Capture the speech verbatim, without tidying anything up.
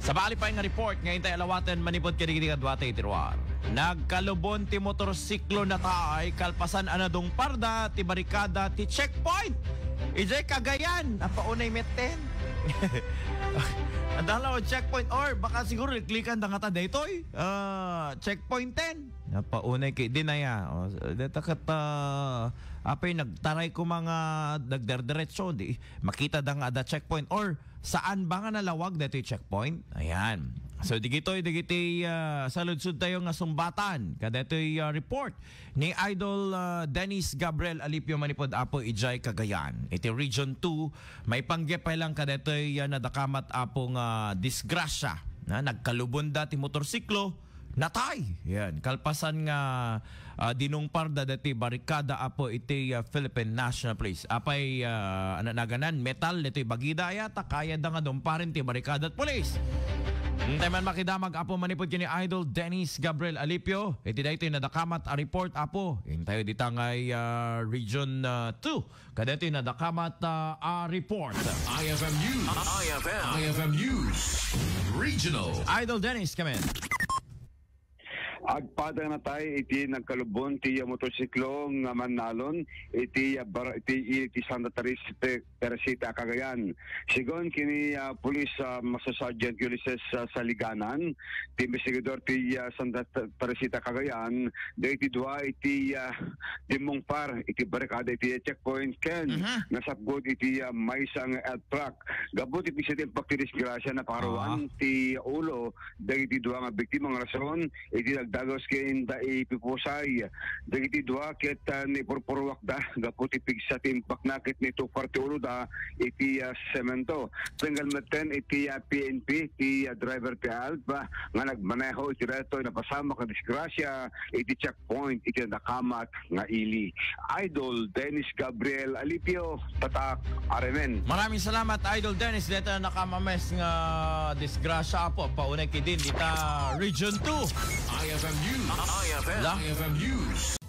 Sabali pay nga report nga intay alawaten manipud kadagiti kaduata iti ruar. Nagkalubon ti motorsiklo natay kalpasan a nadungparda ti barikada ti checkpoint. Idiay Cagayan, napaunay metten. Adala o checkpoint or baka siguro iklikan da ngata daytoy. Ah, checkpoint ten. Napaunay kay dinaya. O, deta ket, ah, apay nagtaray ko mga nagderderetso, di makita da nga ada checkpoint or saan ba nga nalawag daytoy checkpoint? Ayan. So, digitoy, digiti, ah, saludsod tayo nga sumbatan. Kadaytoy, ah, report ni Idol, ah, Dennis Gabriel Alipio manipud Apo idiay Cagayan. Iti Region two, maipanggep pay lang kadaytoy, ah, nadakamat Apo nga disgrasya. Na, nagkalubon da ti motorsiklo, natay. Yan. Kalpasan nga, ah, dinungparda dati barikada Apo iti, ah, Philippine National Police. Apay, ah, ano naganan, metal dito'y bagida, ayata, kayada nga dumparen ti barikada at police. Intay man makidamag Apo manipud kini Idol Dennis Gabriel Alipio. Iti daytoy nadakamat a report Apo. Intayo dita ngay, ah, Region, ah, two. Kadaytoy nadakamat, ah, a report. I F M News. I F M. I F M News. Regional. Idol Dennis, come in. Agpatang natay iti nagkalubon ti motorsiklo nga mannalon iti, ah, bar-, iti, iti Santa Teres-, Te-, Teresita, Cagayan. Sigun kini, ah, Police, ah, Master Sergeant Ulysses, ah, Saliganan, ti investigador ti, ah, Santa Te-, Teresita, Cagayan, dagiti dua iti, ah, dimmungpar iti barikada iti checkpoint ken Mhm. nasapgod iti, ah, maysa nga elf truck. Gapu ti pigsa ti impak ti disgrasya, naparuan Ah. ti ulo dagiti dua nga biktima nga rason iti nagdagus ken da ipipusay. Dagiti dua ket, ah, nipurpuruakda gapu ti pigsa ti impakna ket nitupar ti uloda iti, ah, semento. Tunggal metten iti, ah, P N P ti, ah, driver ti elf, ah, nga nagmaneho iti daytoy napasamak a disgrasya iti checkpoint iti nadakamat nga ili. Idol Dennis Gabriel Alipio, Tatak, Aremen. Maraming salamat, Idol Dennis. Deta nakamames nga disgrasya, Apo. Paunay kidin, dita Region two. I F M News. La? I F M News.